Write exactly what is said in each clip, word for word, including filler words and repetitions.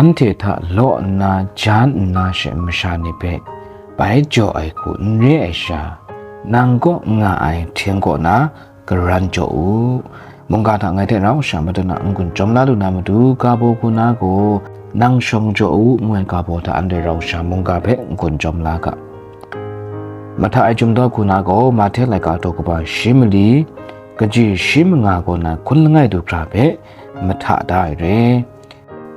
anhte hta law nna jan nna she masha ni hpe bai jaw ai hku n re ai sha, nang kaw n nga ai hting kaw na karan jaw u. Mungga hta ngai hte rau sha madu na n-gun chyawm la lu na matu, ga baw hku na gaw, nang shawng jaw u, ngu ai ga baw hta anhte rau sha mungga hpe n-gun chyawm la ga. Mahta ai Chyum daw hku na gaw, Mahte laika daw kaba shi mali, kaji shi manga kaw na hkun langai du hkra hpe mahta da ai re.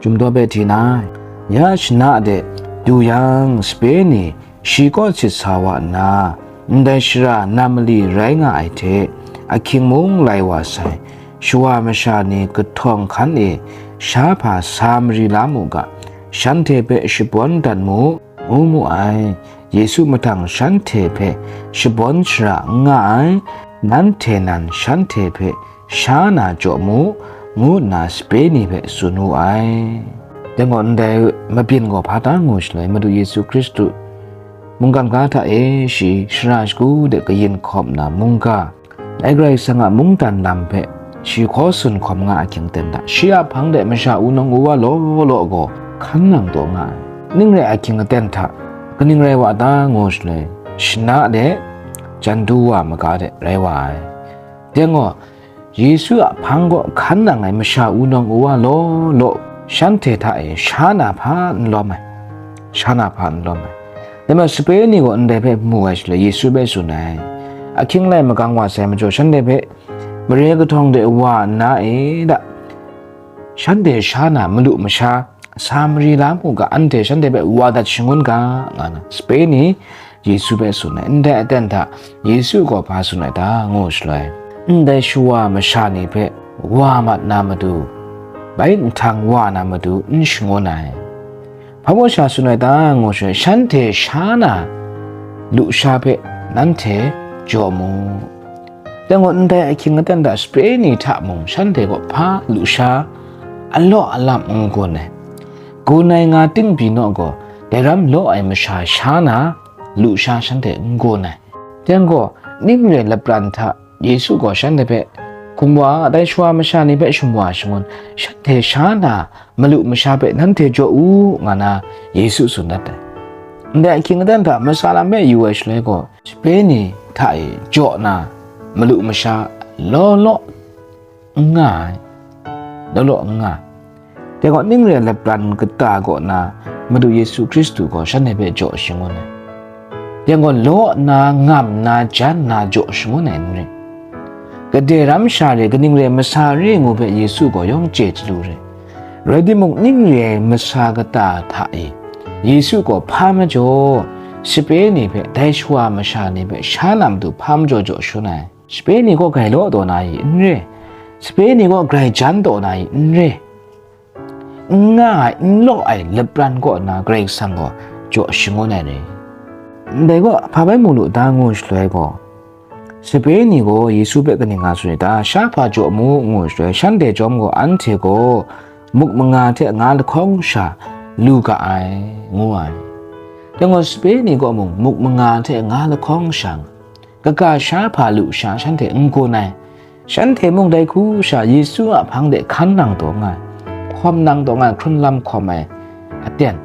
Chyum daw hpe hti na, ya shana de du yang, sape ni shi kaw sit sa wa nna, ndai shara na mali rai nga ai hte, ahkying mung lai wa sai, shawa masha ni kahtawng hkan e sha hpa sa mari la mu ga, shanhte hpe shabawn dat mu, ngu mu ai. Yesu mahtang shanhte hpe shabawn shara n nga ai, nanhte nan shanhte hpe sha na jaw mu, ngu nna sape ni hpe tsun wu ai. Dai gaw ndai mabyin gaw hpa ta ngu shaloi, Madu Yesu Hkristu mungkan ga hta e shi shara shagu de kayin hkawm nna mungga, dai Karai Kasang a mungdan lam hpe shi hkaw tsun hkawm nga ahkying aten hta, shi a hpang de masha wunawng wuwa law law gaw hkan nang taw nga ai. Ning rai ahkying aten hta, kaning rai wa ta ngu shaloi, shana de jan du wa maga de rai wa ai. Dai gaw, Yesu a hpang kaw hkan nang ai masha wunawng wuwa law law, shanhte hta e sha na hpa n lawm ai, sha na hpa n lawm ai. Dai majaw sape ni gaw ndai hpe mu ai shaloi, Yesu hpe tsun ai, ahkying lai magang wa sai majaw, shanhte hpe mare kahtawng de wa nna e da, shanhte sha na malu masha sa mari la mu ga, anhte shanhte hpe wa dat shangun ga, nga na sape ni Yesu hpe tsun ai. Ndai aten hta Yesu gaw hpa tsun ai ta ngu shaloi, ndai shawa masha ni hpe wa mat na matu, bai nhtang wa na matu n shangun ai. Hpa baw sha tsun ai ta ngu shaloi, shanhte sha na lusha hpe nanhte jaw mu. Dai gaw ndai ahkying aten hta sape ni hta mung shanhte gaw hpa lusha alaw alam n gun ai. Gun ai nga ting pyi naw gaw, dai ram law ai masha sha na lusha shanhte n gun ai. Dai gaw, ning re lapran hta Yesu gaw shanhte hpe, hkum wa, dai shawa masha ni hpe shamwa shangun, shanhte sha na malu masha hpe nanhte jaw u, nga na Yesu tsun dat ai. Ndai ahkying aten hta masa lam hpe yu ai shaloi gaw, sape ni hta e jaw na malu masha law law n nga ai, law law n nga ai. Dai gaw, ning re ai lapran kata kaw na Madu Yesu Hkristu gaw shanhte hpe jaw shangun ai. Dai gaw, law nna, ngam nna, jan nna jaw shangun ai n rai. Gade ram sha re, kaning re ai masa re ngu hpe Yesu gaw yawng chye chyalu re. Rai timung, ning re ai masa kata hta e Yesu gaw hpa majaw, sape ni hpe, dai shawa masha ni hpe sha na matu hpa majaw jaw shangun ai. Sape ni gaw grai law taw na i n re, sape ni gaw grai jan taw na i n re, n nga ai, n law ai lapran kaw na Karai Kasang gaw jaw shangun ai re. Ndai gaw, hpa bai mu lu ta ngu shaloi gaw, sape ni gaw Yesu hpe kaning nga tsun ai ta? Sha hpa jaw mu ngu shaloi, shanhte chyawm gaw anhte gaw muk manga hte nga lahkawng sha lu ga ai, ngu ai. Dai gaw, sape ni gaw mung muk manga hte nga lahkawng sha nga, kaga sha hpa lusha shanhte n gun ai. Shanhte mung dai hku sha Yesu a hpang de hkan nang taw nga ai, hkawm nang taw nga ai, hkrun lam hkawm ai aten,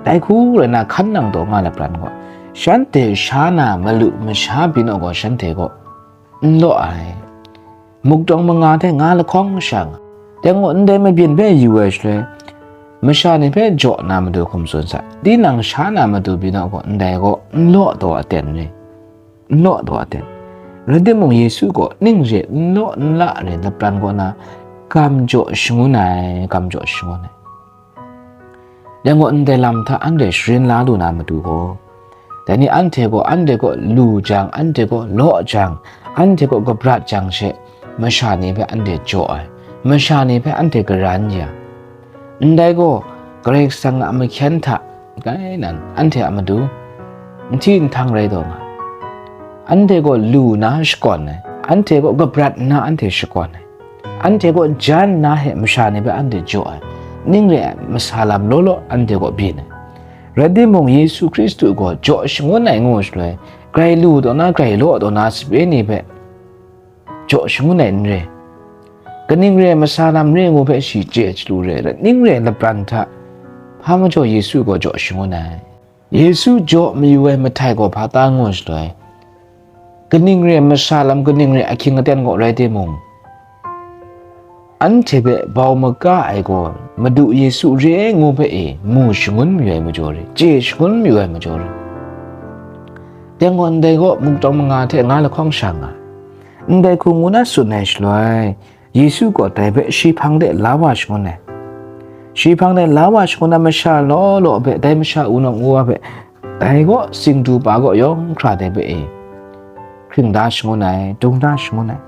dai hku rai na hkan nang taw nga ai lapran gaw, shanhte sha na malu masha byin gaw shanhte gaw n law ai. Muk tawng manga hte nga lahkawng sha nga, dai gaw ndai mabyin hpe yu ai shaloi, masha ni hpe jaw na matu hkum tsun sa, tinang sha na matu byin gaw ndai gaw n law taw aten re. N law taw aten. Rai timung, Yesu gaw ning re n law n la re lapran kaw na gam jaw shangun ai, gam jaw shangun ai. Dai gaw, ndai lam hta anhte sharin la lu na matu gaw, dai ni anhte gaw, anhte kaw lu jang, anhte kaw law jang, anhte kaw kabrat jang she, masha ni hpe anhte jaw ai, masha ni hpe anhte karan ya. Ndai gaw, Karai Kasang a mahkyen hta, kai nan, anhte a matu, n hti n htang rai taw nga, anhte gaw lu na shakawn ai, anhte gaw kabrat nna anhte shakawn ai, anhte gaw jan nna he masha ni hpe anhte jaw ai, ning re ai masa lam law law anhte gaw byin ai. Rai timung, Yesu Hkristu gaw jaw shangun ai ngu shaloi, grai lu taw na, grai law taw na sape ni hpe jaw shangun ai n re. Kaning re ai masa lam re ngu hpe shi chye chyalu re, ning re ai lapran hta Hpa majaw Yesu gaw jaw shangun ai. Yesu jaw mayu ai mahtai gaw hpa ta ngu shaloi, kaning re masha lam kaning re ahkying aten gaw rai timung, anhte hpe bau maka ai gaw Madu Yesu re ai ngu hpe e mu shangun mayu ai majaw re, chye shangun mayu ai majaw re. Dai gaw ndai gaw muktawng manga hte nga lahkawng sha nga ai. Ndai hku ngu na tsun ai shaloi, Yesu gaw dai hpe shi hpang de la wa shangun ai. Shi hpang de la wa shangun ai masha law law hpe, dai masha wunawng wuwa hpe, dai gaw singdu pa gaw yawng hkra dai hpe e hkring da shangun ai, dung da shangun ai.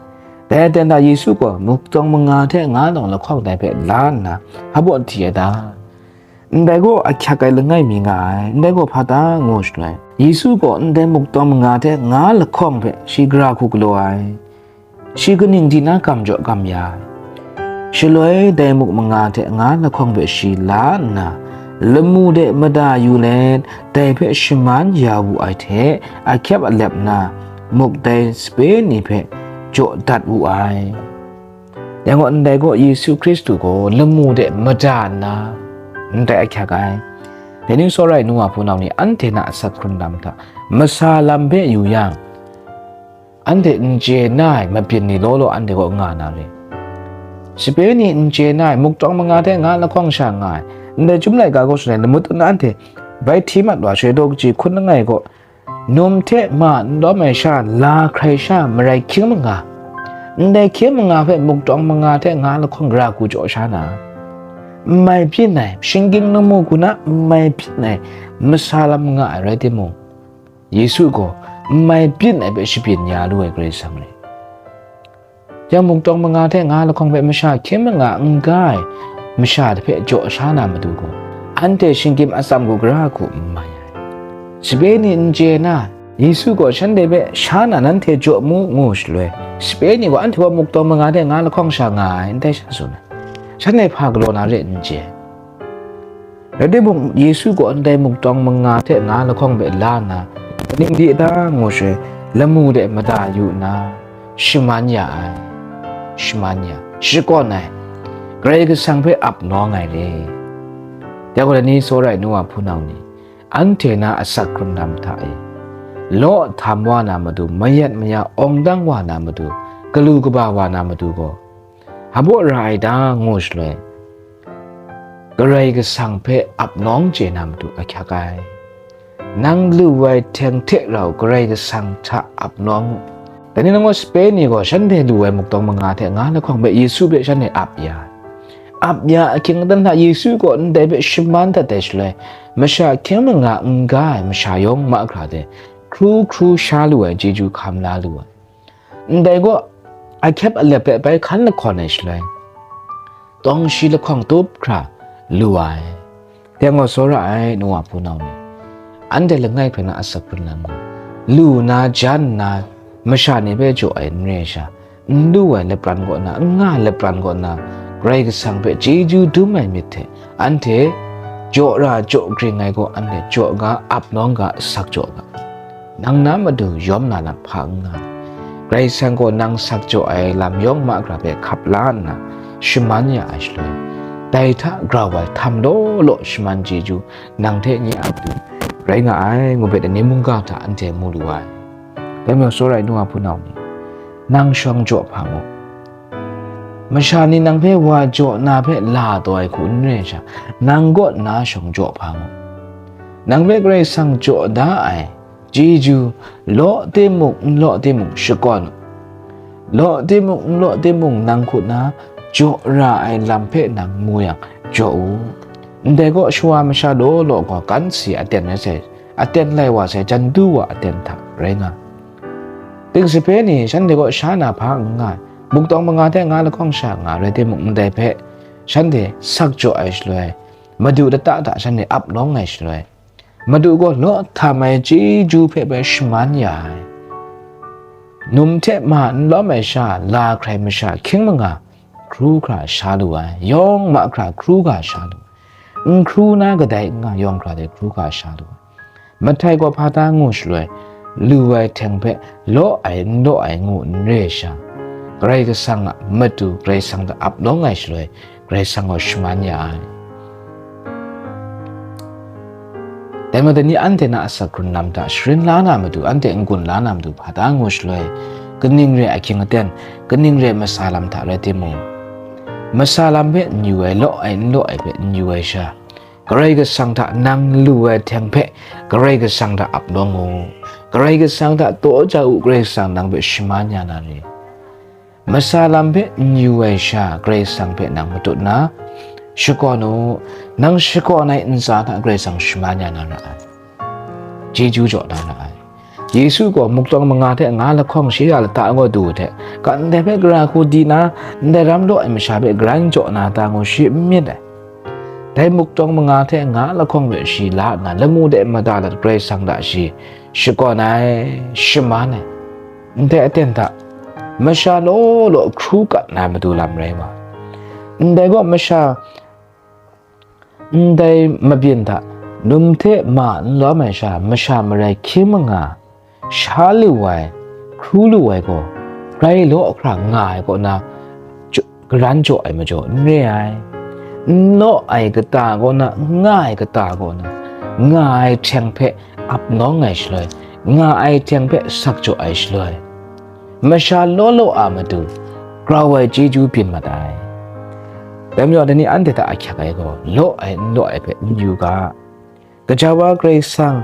Dai aten hta Yesu gaw muktawng manga hte nga nawng lahkawng dai hpe la nna, hpa baw hti ai ta? Ndai gaw ahkyak ai langai mi nga ai, ndai gaw hpa ta ngu shaloi, Yesu gaw ndai muktawng manga hte nga lahkawng hpe shi gara hku galaw ai. Shi kaning di na kam jaw kam ya ai. Shaloi dai muk manga hte nga lahkawng hpe shi la nna, lamu de mada yu let, dai hpe shaman ya wu ai hte ahkyep alep na, muk dai sape ni hpe jaw dat wu ai. Dai gaw ndai gaw Yesu Hkristu gaw lamu de mada nna, ndai ahkyak ai. Dai ni tsawra ai nu wa hpunau ni, anhte na asak hkrun lam hta masa lam hpe yu yang, anhte n chye na ai mabyin ni law law anhte kaw nga na re. Sape ni n chye na ai, muktawng manga hte nga lahkawng sha nga ai, ndai Chyum laika gaw shalai lamu tut na anhte bai hti mat wa, shaloi daw kaji hkun langai gaw, num hte ma n lawm ai sha, la hkrai sha marai hkying manga, ndai hkying manga hpe muktawng manga hte nga lahkawng gara hku jaw sha na, n mai byin ai, shinggyim lamu hku na n mai byin ai masa lam nga ai rai timung, Yesu gaw n mai byin ai hpe shabyin ya lu ai Karai Kasang rai. Yang muktawng manga hte nga lahkawng hpe masha hkying manga n ga ai masha hpe jaw sha na matu gaw, anhte shinggyim atsam hku gara hku n mai ai. Sape ni n chye na, Yesu gaw shanhte hpe sha na nanhte jaw mu ngu shaloi, sape ni gaw anhte gaw muktawng manga hte nga lahkawng sha nga ai, ndai sha tsun ai. Shanhte hpa galaw na re n chye. Rai timung, Yesu gaw ndai muktawng manga hte nga lahkawng hpe la nna, kaning di ta ngu shaloi, lamu de mada yu nna, shaman ya ai, shaman ya, shakawn ai, Karai Kasang hpe ap nawng ai re. Dai gaw, dai ni tsawra ai nu wa hpunau ni, anhte na asak hkrun lam hta e, law htam wa na matu, mayat maya awng dang wa na matu, galu kaba wa na matu gaw, hpa baw ra ai ta ngu shaloi, Karai Kasang hpe ap nawng chye na matu ahkyak ai. Nang lu ai hteng hte rau Karai Kasang hta ap nawng u. Dai ni nang gaw sape ni gaw shanhte lu ai muktawng manga hte nga lahkawng hpe Yesu hpe shanhte ap ya ai. Ap ya ahkying aten hta Yesu gaw ndai hpe shaman dat ai shaloi, masha hkying manga n ga ai masha yawng mahkra hte hkru hkru sha lu ai chyeju hkam la lu ai. Ndai gaw, ahkyep alep hpe bai hkan lahkawn ai shaloi, tawng shi lahkawng tup hkra lu ai. Dai gaw tsawra ai nu wa hpunau ni, anhte langai hpe na asak hkrun lam gaw, lu na jan nna masha ni hpe jaw ai n re ai sha, n lu ai lapran kaw na, n nga ai lapran kaw na, Karai Kasang hpe chyeju dum ai myit hte, anhte jaw ra jaw gring ai gaw, anhte jaw ga, ap nawng ga, sak jaw ga. Nang na matu yawm na lam hpa n nga ai. Karai Kasang gaw nang sak jaw ai lam yawng mahkra hpe hkap la nna, shaman ya ai shaloi, dai hta grau ai htam law law shaman chyeju nang hte nye a matu rai nga ai, ngu hpe dai ni mungga hta anhte mu lu ai. Dai majaw, tsawra ai nu wa hpunau ni, nang shawng jaw hpa mu. Masha ni nang hpe wa jaw na hpe la taw ai hku n rai sha, nang kaw nna shawng jaw hpa mu. Nang hpe Karai Kasang jaw da ai chyeju, law timung n law timung shakawn u. Law timung n law timung nang hku na jaw ra ai lam hpe nang mu yang, jaw u. Ndai gaw shawa masha law law gaw kan si aten rai sai, aten lai wa sai, jan du wa aten hta rai nga. Ting sape ni shanhte kaw sha na hpa n nga ai, muktawng manga hte nga lahkawng sha nga rai timung, ndai hpe shanhte sak jaw ai shaloi, madu lata hta shanhte ap nawng ai shaloi, Madu gaw law htam ai chyeju hpe bai shaman ya ai. Num hte ma n lawm ai sha, la hkrai masha hkying manga hkru hkra sha lu ai, yawng mahkra hkru ga sha lu ai. N hkru na kadai n nga, yawng hkra de hkru ga sha lu ai. Mahtai gaw hpa ta ngu shaloi, lu ai hteng hpe law ai n law ai ngu n re ai sha, Karai Kasang a matu Karai Kasang hta ap nawng ai shaloi, Karai Kasang gaw shaman ya ai. Dai majaw dai ni anhte na asak hkrun lam hta sharin la na matu, anhte n-gun la na matu, hpa ta ngu shaloi, kaning re ahkying aten, kaning re masa lam hta rai timung, masa lam hpe n yu ai, law ai n law ai hpe n yu ai sha, Karai Kasang hta nang lu ai hteng hpe Karai Kasang hta ap nawng u. Karai Kasang hta taw ja u, Karai Kasang nang hpe shaman ya na re. Masa lam hpe n yu ai sha, Karai Kasang hpe nang matut nna, shakawn u, nang shakawn ai ntsa hta Karai Kasang shaman ya na ra ai. Chyeju jaw na ra ai. Yesu gaw muktawng manga hte nga lahkawng shi a lata gaw du hte, kan ndai hpe gara hku di na, ndai ram law ai masha hpe garan jaw na ta ngu shi n myit ai. Dai muktawng manga hte nga lahkawng hpe shi la nna, lamu de mada lat Karai Kasang hta shi shakawn ai, shaman ai. Ndai aten hta, masha law law hkru kat na matu lam rai wa. Ndai gaw masha, ndai mabyin hta, num hte ma n lawm ai sha, masha marai hkying manga, sha lu ai, hkru lu ai gaw, grai law hkra nga ai kaw na, garan jaw ai majaw n re ai. N law ai kata kaw na, n nga ai kata kaw na, nga ai hteng hpe ap nawng ai shaloi, nga ai hteng hpe sak jaw ai shaloi, masha law law a matu grau ai chyeju byin mat ai. Dai majaw, dai ni anhte hta ahkyak ai gaw, law ai n law ai hpe n yu ga. Gaja wa Karai Kasang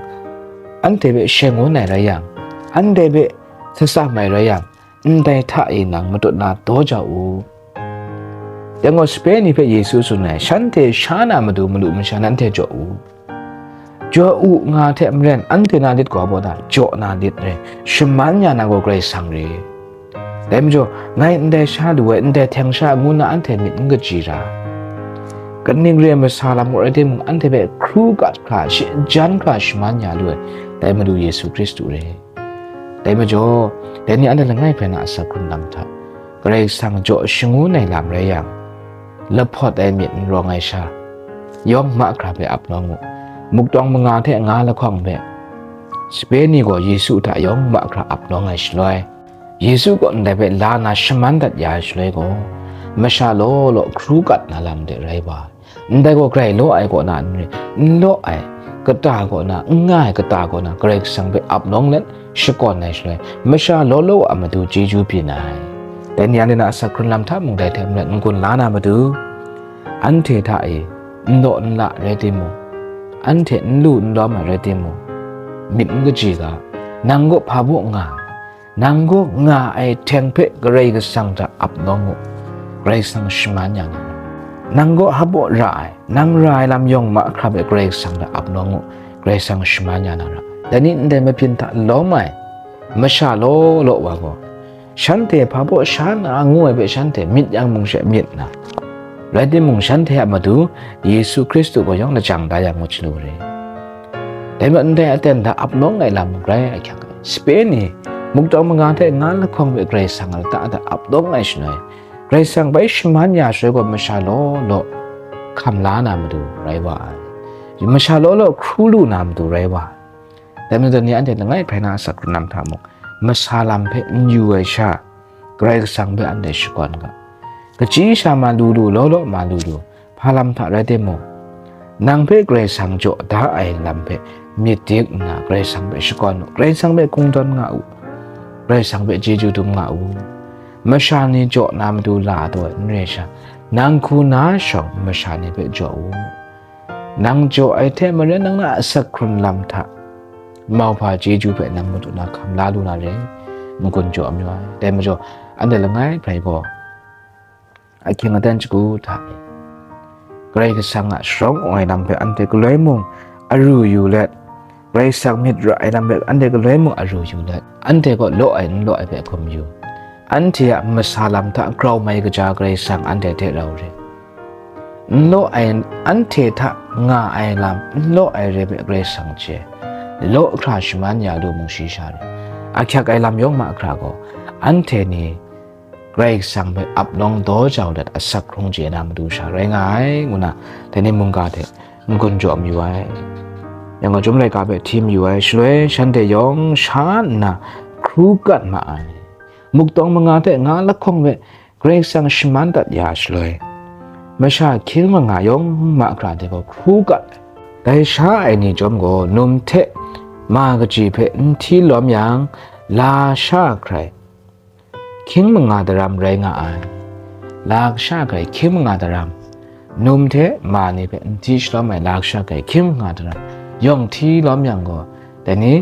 anhte hpe shangun ai rai yang, anhte hpe sasam ai rai yang, ndai hta e nang matut na daw jau u. Yang gaw, sape ni hpe Yesu tsun ai, shanhte sha na matu malu masha nanhte jaw u. Jaw u nga hte maren, anhte na lit gaw baw da, jaw na lit re, shaman ya na gaw Karai Kasang re. Dai majaw, ngai ndai sha lu ai, ndai hteng sha ngu nna anhte myit n kaji ra. Kaning re ai masa lam gaw rai timung, anhte hpe hkru kat hkra, shajan hkra shaman ya lu ai, dai Madu Yesu Hkristu re. Dai majaw, dai ni anhte langai hpe na asak hkrun lam hta, Karai Kasang jaw shangun ai lam rai yang, lahpawt ai myit n rawng ai sha, yawng mahkra hpe ap nawng u. Muktawng manga hte nga lahkawng hpe, sape ni gaw Yesu hta yawng mahkra ap nawng ai shaloi, Yesu gaw ndai hpe la na shaman dat ya ai shaloi gaw, masha law law hkru kat na lam de rai wa ai. Ndai gaw grai law ai kaw na n re, n law ai kata kaw na, n nga ai kata kaw na, Karai Kasang hpe ap nawng let shakawn ai shaloi, masha law law a matu chyeju byin ai. Dai ni anhte na asak hkrun lam hta mung dai hte maren n-gun la na matu, anhte hta e n law n la rai timung, anhte n lu n lawm ai rai timung, myit n kaji ga, nang gaw hpa baw nga, nang gaw nga ai hteng hpe Karai Kasang hta ap nawng u, Karai Kasang shaman ya na. Nang gaw hpa baw ra ai, nang ra ai lam yawng mahkra hpe Karai Kasang hta ap nawng u, Karai Kasang shaman ya na ra. Dai ni ndai mabyin hta lawm ai masha law law wa gaw, shanhte hpa baw sha na ngu ai hpe shanhte myit yang mung she myit na, rai timung, shanhte a Madu Yesu Hkristu gaw yawng lajang da yang ngut shalu re. Dai majaw ndai aten hta ap nawng ai lam grai ahkyak ai. Sape ni, muktawng manga hte nga lahkawng hpe Karai Kasang a lata hta ap nawng ai shaloi, Karai Kasang bai shaman ya shaloi gaw, masha law law hkam la na matu rai wa ai. Masha law law hkru lu na matu rai wa ai. Dai majaw ni anhte langai hpe na asak hkrun lam hta mung, masa lam hpe n yu ai sha, Karai Kasang hpe anhte shakawn ga. Kachyi sha ma lu lu, law law ma lu lu, hpa lam hta rai timung, nang hpe Karai Kasang jaw da ai lam hpe myit dik nna, Karai Kasang hpe shakawn u, Karai Kasang hpe kungdawn nga u, Karai Kasang hpe chyeju dum nga u. Masha ni jaw na matu la taw ai n re sha, nang hku na shawng masha ni hpe jaw u. Nang jaw ai hte maren nang na asak hkrun lam hta mauhpa chyeju hpe nang madu na hkam la lu na re, n-gun jaw mayu ai. Dai majaw, anhte langai hpe gaw, ahkying aten shagu hta e, Karai Kasang a sharawng awng ai lam hpe anhte galoi mung aru yu let, Karai Kasang myit ra ai lam hpe anhte galoi mung aru yu let, anhte gaw law ai n law ai hpe hkum yu. Anhte a masa lam hta grau mai kaja Karai Kasang anhte hte rau re. N law ai, anhte hta nga ai lam n law ai re hpe Karai Kasang chye. Law hkra shaman ya lu mung shi sha re. Ahkyak ai lam yawng mahkra gaw, anhte ni Karai Kasang hpe ap nawng daw jau dat asak hkrung chye na matu sha rai nga ai, ngu na, dai ni mungga hte n-gun jaw mayu ai. Yang gaw, Chyum laika hpe hti mayu ai, shaloi shanhte yawng sha nna hkru kat ma ai. Muktawng manga hte nga lahkawng hpe Karai Kasang shaman dat ya shaloi, masha hkying manga yawng mahkra hte gaw hkru kat ai. Dai sha ai ni chyawm gaw num hte ma kaji hpe n hti lawm yang, lasha hkrai hkying manga daram rai nga ai. Lasha hkrai hkying manga daram, num hte ma ni hpe n hti shalawm ai lasha hkrai hkying manga daram yawng hti lawm yang gaw, dai ni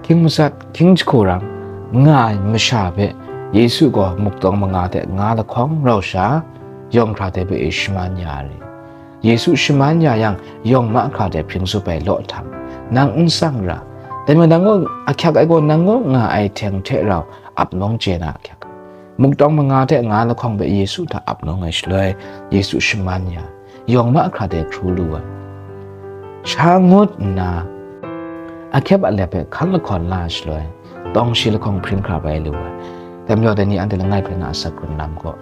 hkying matsat, hkying jahku rang nga ai masha hpe Yesu gaw mukdawng manga hte nga lahkawng rau sha, yawng hkra de hpe e shaman ya ai. Yesu shaman ya yang, yawng mahkra de hpring zup ai law htam, nang n tsang ra. Dai majaw nang gaw ahkyak ai gaw, nang gaw nga ai hteng hte rau ap nawng chye na ahkyak. Mukdawng manga hte nga lahkawng hpe Yesu hta ap nawng ai shaloi, Yesu shaman ya, yawng mahkra de hkru lu ai. Sha ngut nna, ahkyep alep hpe hkan lahkawn la ai shaloi, tawng shi lahkawng hpring hkra bai lu ai. Dai majaw dai ni anhte langai hpe na asak hkrung lam gaw,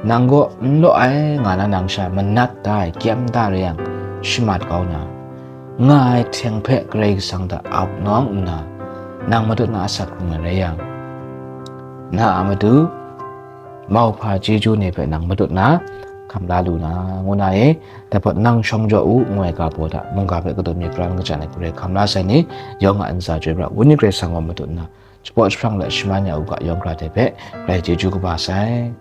nang gaw n law ai nga na nang sha manat da ai kyem da rai yang, shamat kau na, nga ai hteng hpe Karai Kasang hta ap nawng nna, nang matut na asak hkrung ai rai yang, na a matu mauhpa chyeju ni hpe nang matut na hkam la lu na, ngu na e. Dai hpawt nang shawng jaw u, ngu ai ga baw hta mungga hpe kadum mi karan kajan ai hkrai hkam la sai ni, yawng a ntsa chyoi pra, Wenyi Karai Kasang gaw matut nna, shapraw jahprang let shaman ya u ga, yawng hkra de hpe grai chyeju kaba sai.